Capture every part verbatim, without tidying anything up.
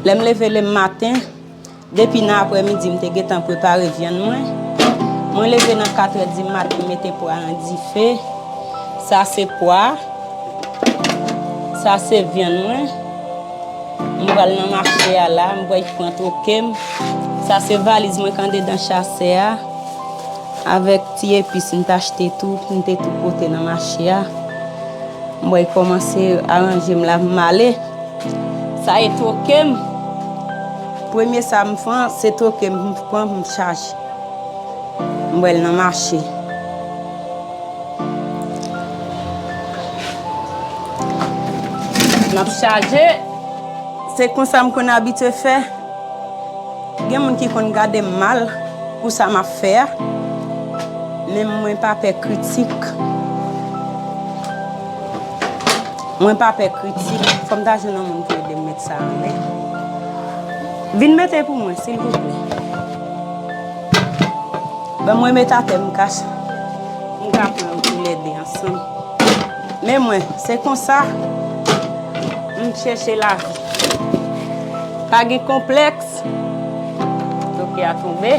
Lè m leve lè maten, depi nan aprèmidi, m te gentan prepare vyann mwen. Mwen leve nan katrè di maten, m mete pwa nan dife. Sa se pwa. Sa se vyann mwen. M pral nan mache a la, m pral pran twoke m. Sa se valiz mwen k andedan chasè a. Avèk ti epis m t achte tou, m te tou pote nan mache a. M pral kòmanse aranje m la pou m ale. Sa e twoke m. Premye sa m pran, se twoke m, m pran pou m chaje. M pral nan mache. M ap chaje. Se konsa m konn abitye fè. Gen moun ki konn gade m mal pou sa m ap fè a, men mwen pa pè kritik. Mwen pa pè kritik. Fò m ta jwenn yon moun ki ede m met sa anlè. Vin mete pou mwen, silvouplè. Ban mwen met atè m ka, m ka pran yo toulède ansanm. Men mwen, se konsa m chèche lavi. Pa gen konplèks. Twoke a tonbe.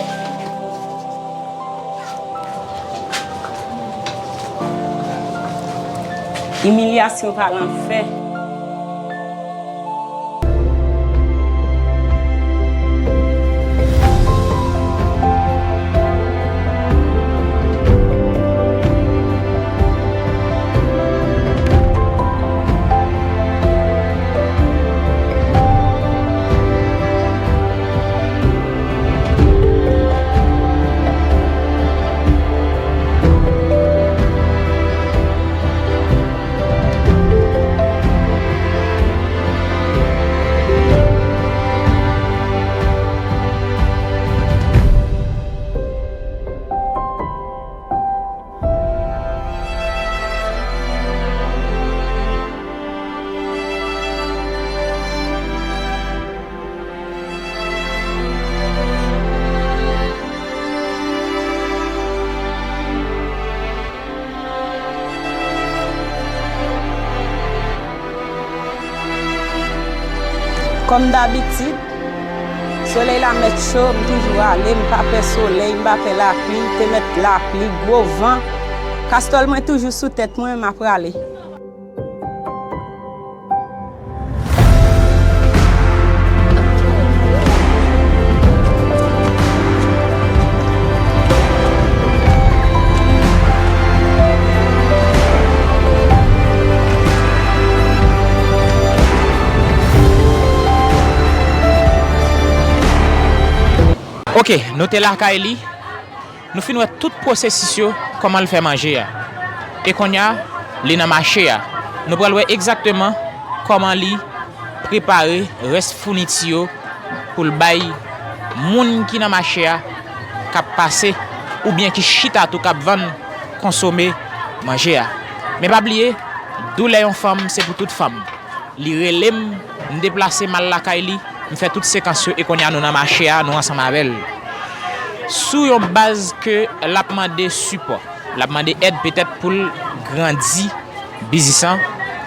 Imilyasyon pa lanfè. Kòm dabitid, solèy la mèt cho, m toujou ale, m pa pè solèy, m pa pè lapli, te mèt lapli, gwo van. Kastòl mwen toujou sou tèt mwen, m ap rale. Ok, nou te lakay li. Nou fin wè tout pwosesis yo, kòman l fè manje a. E kounye a, li nan mache a. Nou pral wè egzakteman kòman li prepare rès founiti yo pou l bay moun ki nan mache a k ap pase oubyen ki chita tou k ap vann konsome manje a. Men pa bliye, doulè yon fanm se pou tout fanm. Li rele m, m deplase m al lakay li, m fè tout sekans yo e kounye a nou nan mache a, nou ansanm avè l. Sou yon baz ke l ap mande sipò, l ap mande èd petèt pou l grandi biznis lan,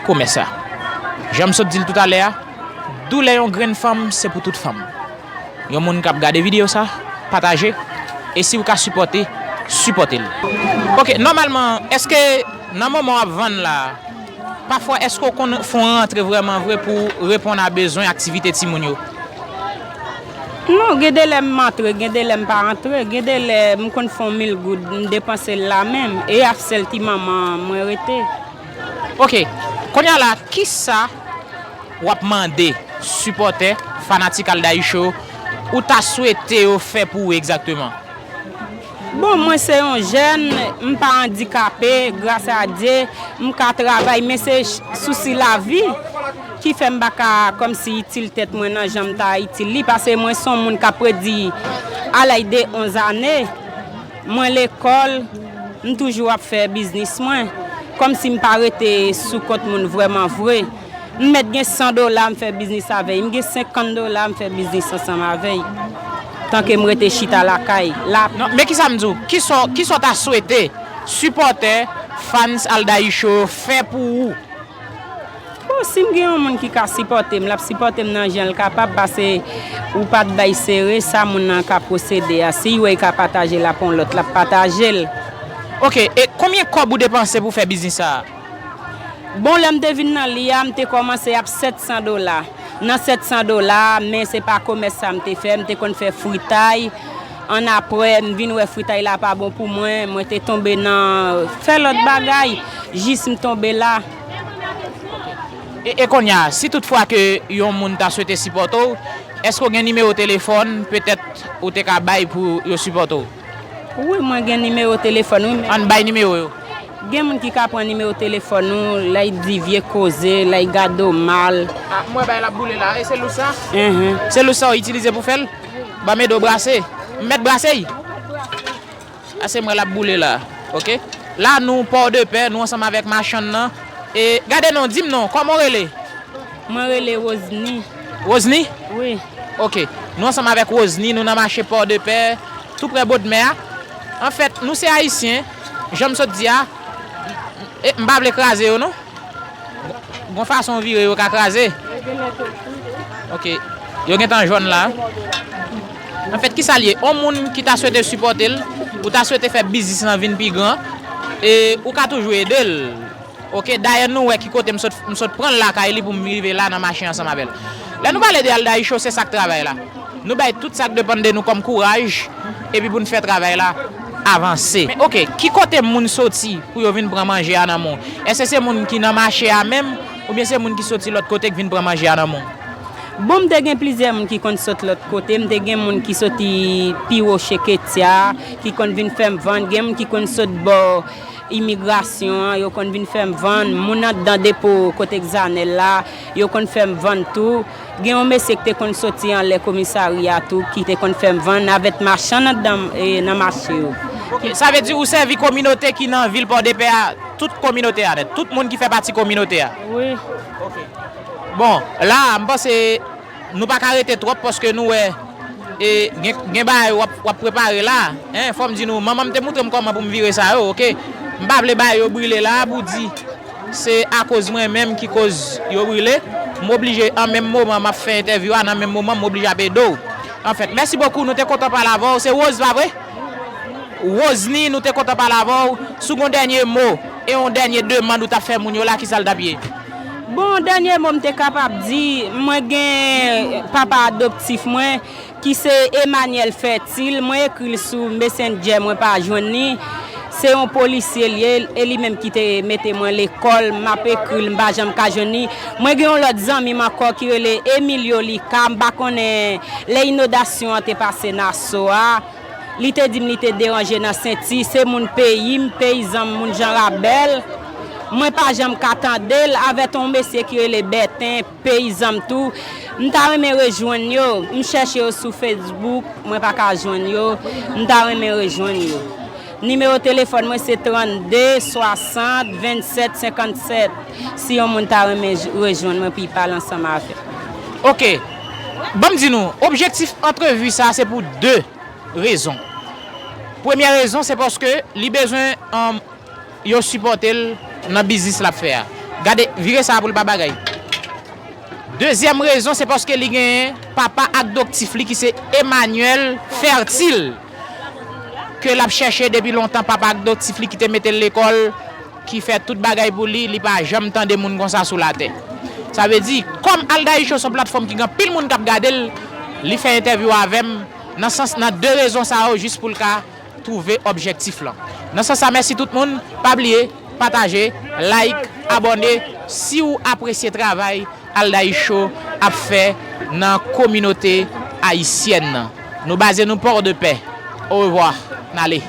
komès la. Jan m sot di l toutalè a, doulè yon grenn fanm se pou tout fanm. Yon moun k ap gade videyo sa, pataje. E si w ka sipòte, sipòte l. Ok, nòmalman, èske nan moman w ap vann la, pafwa, èske w konn fè yon rantre vrèman vre pou reponn a bezwen aktivite timoun yo? Non, gen de lè m antre, gen de lè m pa antre, gen de lè m konn fè yon mil goud, m depanse l la menm, e ap sèl ti manman mwen rete. Ok, kounye a la, kisa w ap mande sipòtè, fanatik Aldaï Show, ou ta swete yo fè pou ou egzakteman? Bon, mwen se yon jèn, m pa andikape, gras a Dye, m ka travay, men se ch-, sousi lavi ki fè m pa ka kòmsi itil tèt mwen nan jan m ta itil li, paske mwen se yon moun k ap predi a laj de onz ane, mwen lekòl, m toujou ap fè biznis mwen, kòmsi m pa rete sou kont moun vrèman vre. M mèt gen san dola, m fè biznis avè l. M gen senkant dola, m fè biznis ansanm avè l. Tanke m rete chita lakay la. Non, men kisa m di w? Kisa, kisa w ta swete sipòtè, fans Aldaï Show yo fè pou ou? Bon, Si m gen yon moun ki ka sipòte m, l ap sipòte m nan jan l kapab, paske ou pa t bay sere, sa moun nan ka pwosede a. Si l wè l ka pataje l ak yon lòt, l ap pataje l. Ok, e konbyen kòb ou depanse pou fè biznis sa a? Bon, lè m te vin nan li a, m te kòmanse ap sèt san dola. Nan sèt san dola, men se pa komès sa m te fè, m te konn fè fritay. Annapre, m vin wè fritay la pa bon pou mwen, mwen te tonbe nan fè lòt bagay, jis m tonbe la. E, e kounye a, si toutfwa ke yon moun ta swete sipòte w, èske w gen nimewo telefòn, petèt ou te ka bay pou yo sipòte w? Wi, mwen gen nimewo telefòn, wi, men ann bay nimewo yo. Gen moun ki ka pran nimewo telefòn ou, lè y di vye koze, lè y gade w mal. Ah, mwen bay l ap boule la. E se lous sa? Enhen. Se lous sa w itilize pou fè l? Ban m ede w brase. M mèt brase y? Ase mwen l ap boule la. Ok. La, nou Pòdepè, nou ansanm avèk machann nan. E gade non, di m non, kòman w rele? Mwen rele Rosny. Rosny? Wi. Ok. Nou ansanm avèk Rosny, nou nan mache Pòdepè, tou prè Bodmè a. Anfèt, nou se Ayisyen, jan m sot di a, e, m pa vle kraze yo non. Gon fason w vire yo ka kraze. Ok. Yo gentan jòn la. Anfèt, kisa l ye? On moun ki ta swete sipòte l, ou ta swete fè biznis lan vin pi gran, e ou ka toujou ede l. Ok, dayè nou wè ki kote m sot, m sot pran l lakay li pou m rive la nan mache ansanm avè l. Lè nou pale de Aldaï Show, se sa k travay la. Nou bay tout sa k depann de nou kòm kouraj, epi pou n fè travay la avanse. Men, ok, ki kote moun soti pou yo vin pran manje a nan men w? Èske se moun ki nan mache a menm, oubyen se moun ki soti lòt kote k vin pran manje a nan men w? Bon, m te gen plizyè moun ki konn sot lòt kote. M te gen moun ki soti pi wo Cheketya, ki konn vin fè m vann. Gen moun ki konn sot bò imigrasyon an, yo konn vin fè m vann. Moun anndan depo kote Xanel la, yo konn fè m vann tou. Gen yon mesye ki te konn soti anlè komisarya tou, ki te konn fè m vann avèk machann anndan, e, nan mache yo. Ok, sa vle di ou sèvi kominote ki nan vil Pòdepè a, tout kominote a nèt, tout moun ki fè pati kominote a? Wi. Ok. Bon, la, m panse nou pa ka rete twòp paske nou wè, e, gen, gen bagay w ap, w ap prepare la. Hein, fò m di nou, manman m te montre m kòman pou m vire sa yo, ok? M pa vle bagay yo brile la pou di se akoz mwen menm ki koz yo brile. M oblije, an menm moman m ap fè entèvyou a, nan menm moman m oblije ap ede w. Anfèt, mèsi bokou, nou te kontan pale avè w. Se Rose, pa vre? Rosny, nou te kontan pale avè w. Si w gen yon dènye mo e yon dènye demann ou t ap fè moun yo la, kisa l t ap ye? Bon, dènye mo m te kapab di, mwen gen papa adoptif mwen, ki se Emmanuel Fertil. Mwen ekri l sou Messenger, mwen pa jwenn li. Se yon polisye l ye, e li menm ki te mete mwen lekòl, m ap ekri l, m pa janm ka jwenn li. Mwen gen yon lòt zanmi m ankò ki rele Emilio Lica, m pa konnen lè inondasyon an te pase Nassau a. Li te di m li te deranje nan Senti, se moun peyi m, peyizan m, moun Jan Rabèl. Mwen pa janm ka tande l, avèk yon mesye ki rele Bèten, peyizan m tou. M ta renmen rejwenn yo. M chèche yo sou Facebook, mwen pa ka jwenn yo. M ta renmen rejwenn yo. Nimewo telefòn mwen se trannde swasant vennsèt senkannsèt. Si yon moun ta renmen j-, rejwenn mwen pou l pale ansanm avè m. Ok. Ban m di nou, objektif antrevi sa a se pou de rezon. Premyè rezon, se paske li bezwen, um, yo sipòte l nan biznis l ap fè a. Gade, vire sa a pou l pa bagay. Dezyèm rezon, se paske li genyen papa adoptif li ki se Emmanuel Fertil, ke l ap chèche depi lontan, papa adoptif li ki te mete l lekòl, ki fè tout bagay pou li, li pa janm tande moun konsa sou latè. Sa vle di, kòm Aldaï Show se yon platfòm ki gen anpil moun k ap gade l, li fè entèvyou avè m, nan sans, nan de rezon sa yo, jis pou l ka twouve objektif lan. Nan sans sa, mèsi tout moun, pa bliye, pataje, like, abòne, si w apresye travay Aldaï Show ap fè nan kominote ayisyèn nan. Nou baze nou Pòdepè. Orevwa, n ale.